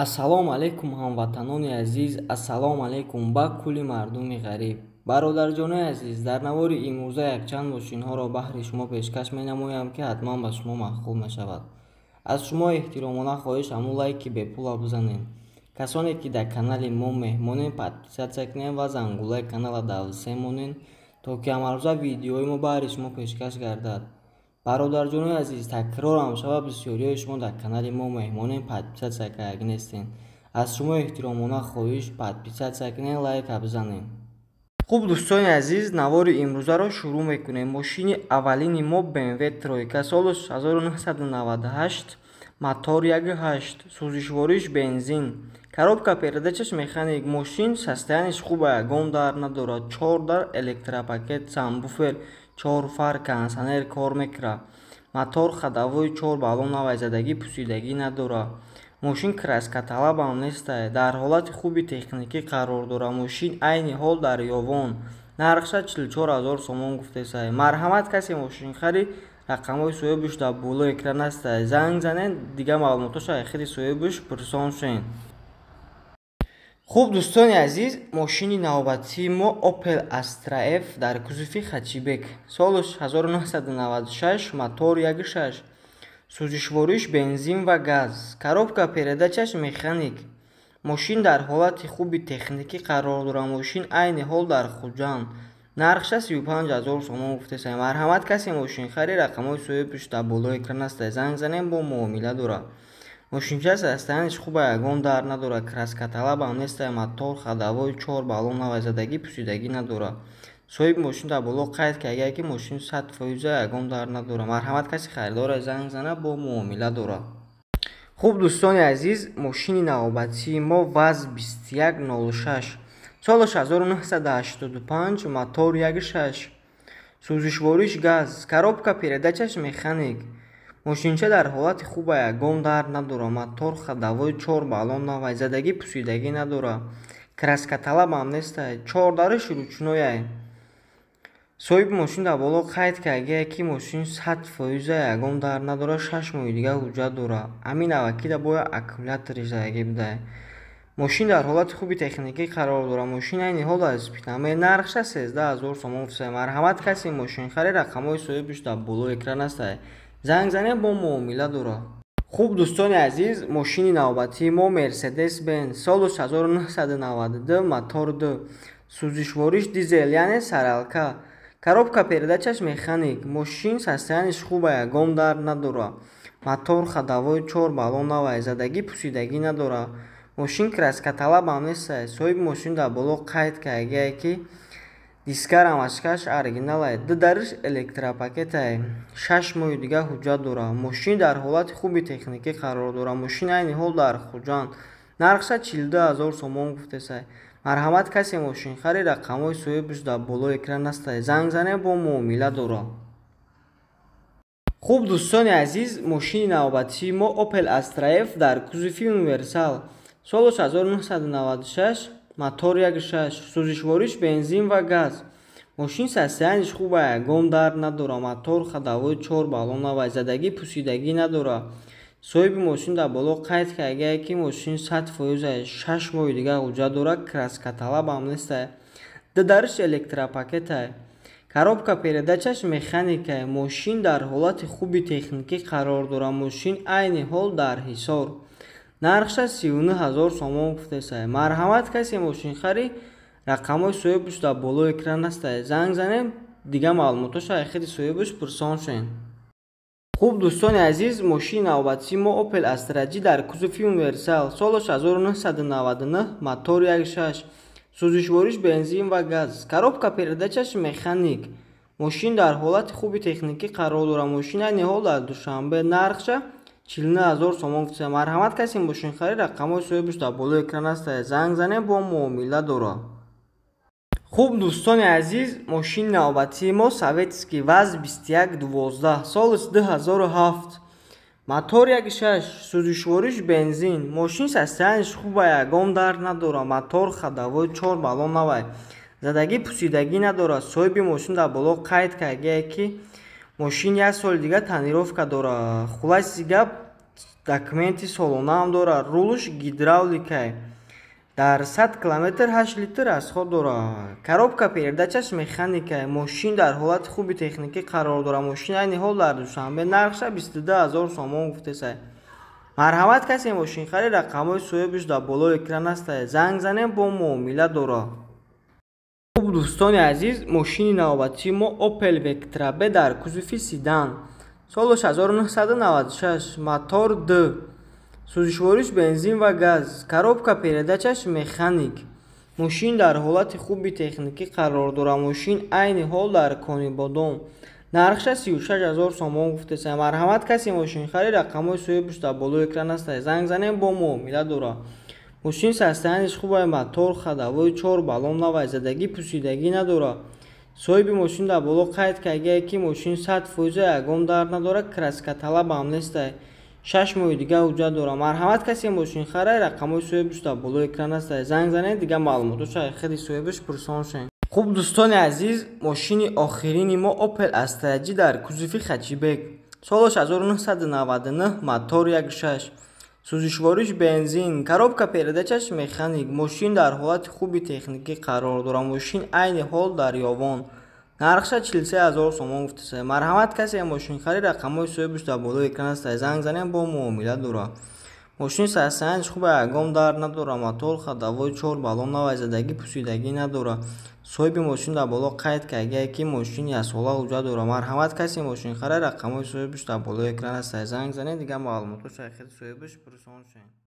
Ассалому алайкум, ҳамватанони азиз, ассалому алайкум ба кулли мардуми ғариб. Бародарҷонои азиз, дар навори имрӯза якчанд мошинҳоро баҳри шумо пешкаш менамоям, ки ҳатман ба шумо маъқул мешавад. Аз шумо эҳтиромона хоҳиш, ҳамун лайки бепула бизанед. Касоне ки дар канали мо меҳмонед, подписаться кунед ва зангулаи канала давсе монед, то ки ҳамарӯза видеои мо баҳри шумо пешкаш гардад. Бародарҷонои азиз, такрорам шава, бисёриҳои шумо дар канали мо меҳмонед, подписаться карда нестед. Аз шумо эҳтиромона хоҳиш, подписаться кунед, лайка бизанед. Хуб, дӯстони азиз, навори имрӯзаро шурӯъ мекунем. Мошини аввалини мо BMW тройка, соли 1998, мотор 1.8, сӯзишвориш бензин, коробка передачаш механик. Мошин состоянияш хуба, ягон дар надорад, чор дар электропакет, сабвуфер, чор фар, кондитсионер кор мекунад, мотор ходовой, чор баллон навай, задагӣ пусидагӣ надорад. Мошин краскаталабам нестай, дар ҳолати хуби техникӣ қарор дорад. Мошин айни ҳол дар Ёвон, нархша 44 000 сомон гуфтесай. Марҳамат, касе мошинхари, рақамҳои соҳибаш дар болои экран ҳастай, занг занед, дигар маълумотоша худи соҳибаш пурсон шавед. Хуб, дӯстони азиз, мошини навбатии мо Opel Astra F дар кузови хэтчбек, солаш 1996, мотор 1.6, сӯзишвориш бензин ва газ, коробка передачаш механик. Мошин дар ҳолати хуби техникӣ қарор дорад. Мошин айни ҳол дар Хуҷанд, нархша 35 000 сомон гуфтесай. Марҳамат, касе мошинхари, рақамҳои соҳибаш дар болои экран ҳастай, занг занед, бо муомила дорад. Мошинча состоянияш хуба, ягон дар надорад, краскаталабам нестай, мотор ходовой, чор баллон навай, задагӣ пусидагӣ надорад. Соҳиби мошин дар боло қайд карда, ки мошин 100%, ягон дар надорад. Марҳамат, касе харидорад, занг занад, бо муомила дорад. Хуб, дӯстони азиз, мошини навбатии мо ВАЗ 2106, солаш 1985, мотор 1.6, сӯзишвориш газ, коробка передачаш механик. Мошинча дар ҳолати хуба, ягон дард надорад, мотор ходовой, чор баллон навай, задагӣ пусидагӣ надорад, краскаталабам нестай, чордариш ручнояй. Соҳиби мошин дар боло қайд кардагие, ки мошин 100%, ягон дард надорад, 6 моҳи дигар ҳуҷҷат дорад. Ҳамин аввакида бояд аккумуляториш задагӣ будай. Мошин дар ҳолати хуби техникӣ қарор дорад. Мошин айни ҳол дар Спитамен, нархша 13 000 сомон. Марҳамат, касе мошинхари, рақамҳои соҳибаш дар болои экран ҳастай, занг занед, бо муомила дорад. Хуб, дӯстони азиз, мошини навбатии мо Мерседес Бенз, солаш 1992, мотор 2, сӯзишвориш дизел, яъне саралка, коробка передачаш механик. Мошин состоянияш хуба, ягон дард надорад, мотор ходовой, чор баллон навай, задагӣ пусидагӣ надорад. Мошин краскаталабам нестай. Соҳиби мошин дар боло қайд кардагие, ки диска рамашкаш оригиналай, ду дариш электропакетай, 6 моҳи дигар ҳуҷҷат дорад. Мошин дар ҳолати хуби техникӣ қарор дорад. Мошин айни ҳол дар Хуҷанд, нархша 42 000 сомон гуфтесай. Марҳамат, касе мошинхари, рақамҳои соҳибаш дар болои экран ҳастай, занг занед, бо муомила дорад. Хуб, дӯстони азиз, мошини навбатии мо Opel Astra F дар кузови универсал, солаш 1996, мотор 1.6, сӯзишвориш бензин ва газ. Мошин состоянияш хуба, ягон дард надорад, мотор ходовой, чор баллон навай, задагӣ пусидагӣ надорад. Соҳиби мошин дар боло қайд кардагие, ки мошин 100%, 6 моҳи дигар ҳуҷҷат дорад, краскаталабам нестай, ду дариш электропакетай, коробка передачаш механикай. Мошин дар ҳолати хуби техникӣ қарор дорад. Мошин айни ҳол дар Ҳисор, нархша 39 000 сомон гуфтесай. Марҳамат, касе мошинхари, рақамҳои соҳибаш дар болои экран ҳастай, занг занед, дигар маълумотоша худи соҳибаш пурсон шавед. Хуб, дӯстони азиз, мошини навбатии мо Opel Astra J дар кузови универсал, солаш 1999, мотор 1.6, сӯзишвориш бензин ва газ, коробка передачаш механик. Мошин дар ҳолати хуби техникӣ қарор дорад. Мошин айни ҳол дар Душанбе, нархша 49 000 сомон гуфтесай. Марҳамат, касе мошинхари, рақамҳои соҳибаш дар болои экран ҳастай, занг занед, бо муомила дорад. Хуб, дӯстони азиз, мошини навбатии мо советский ВАЗ 2112, солаш 2007, мотор 1.6, сӯзишвориш бензин. Мошин состоянияш хуба, ягон дард надорад, мотор ходовой, чор баллон навай, задагӣ пусидагӣ надорад. Соҳиби мошин дар боло қайд кардагие, ки мошин як соли дигар тонировка дорад. Хулоси гап. Документи солонаам дорад. Рулш гидравликай. Дар 100 километр 8 литр расход дорад. Коробка передачаш механикай. Мошин дар ҳолати хуби техникӣ қарор дорад. Мошин айни ҳол дар Душанбе, нархша 22 ҳазор сомон гуфтесай. Марҳамат, касе мошинхарид, рақамҳои соҳибаш дар болои экран астае. Занг занем, бо муомила дорад. Хуб, дӯстони азиз, мошини навбатии мо Opel Vectra B дар кузови седан, солаш 1996, мотор д, сӯзишвориш бензин ва газ, коробка передачаш механик. Мошин дар ҳолати хуби техникӣ қарор дорад. Мошин айни ҳол дар Конибодом, нархша 36 ҳазор сомон гуфтеса. Марҳамат, касе мошинхарид, рақамҳои соҳибаш дар болои экран астае. Занг занем, бо муомила дорад. Мошин состоянияш хуб, мотор, ходовой, чор баллон навай, задагӣ, пусидагӣ надорад. Соҳиби мошин дар боло қайд кардагие, ки мошин 100%, ягон дард надорад, краскаталабам нестай, 6 моҳи дига ҳуҷҷат дорад. Марҳамат, касе мошинхарад, рақамҳои соҳибаш дар болои экран астае. Занг занед, дигар маълумотоша худи соҳибаш пурсон шавед. Хуб, дӯстони азиз, мошини охирини мо Opel Astra J дар кузови хэтчбек, солаш 1999, мотор 1.6, сӯзишвориш бензин, коробка передачаш механик. Мошин дар ҳолати хуби техникӣ қарор дорад. Мошин айни ҳол дар Ёвон, нархша 43 ҳазор сомон гуфтеса. Марҳамат, касе мошинхарид, рақамҳои соҳибаш дар болои экран астае. Занг занем, бо муомила дорад. Мошин состоянияш хуб, ягон дард надорад, мотор, ходовой, чор баллон навай, задагӣ, пусидагӣ надорад. Соҳиби мошин дар боло қайд кардагие, ки мошин яксола ҳуҷҷат дорад. Марҳамат, касе мошинхарад, рақамҳои соҳибаш дар болои экран астае. Занг занед, дигар маълумотоша худи соҳибаш пурсон шавед.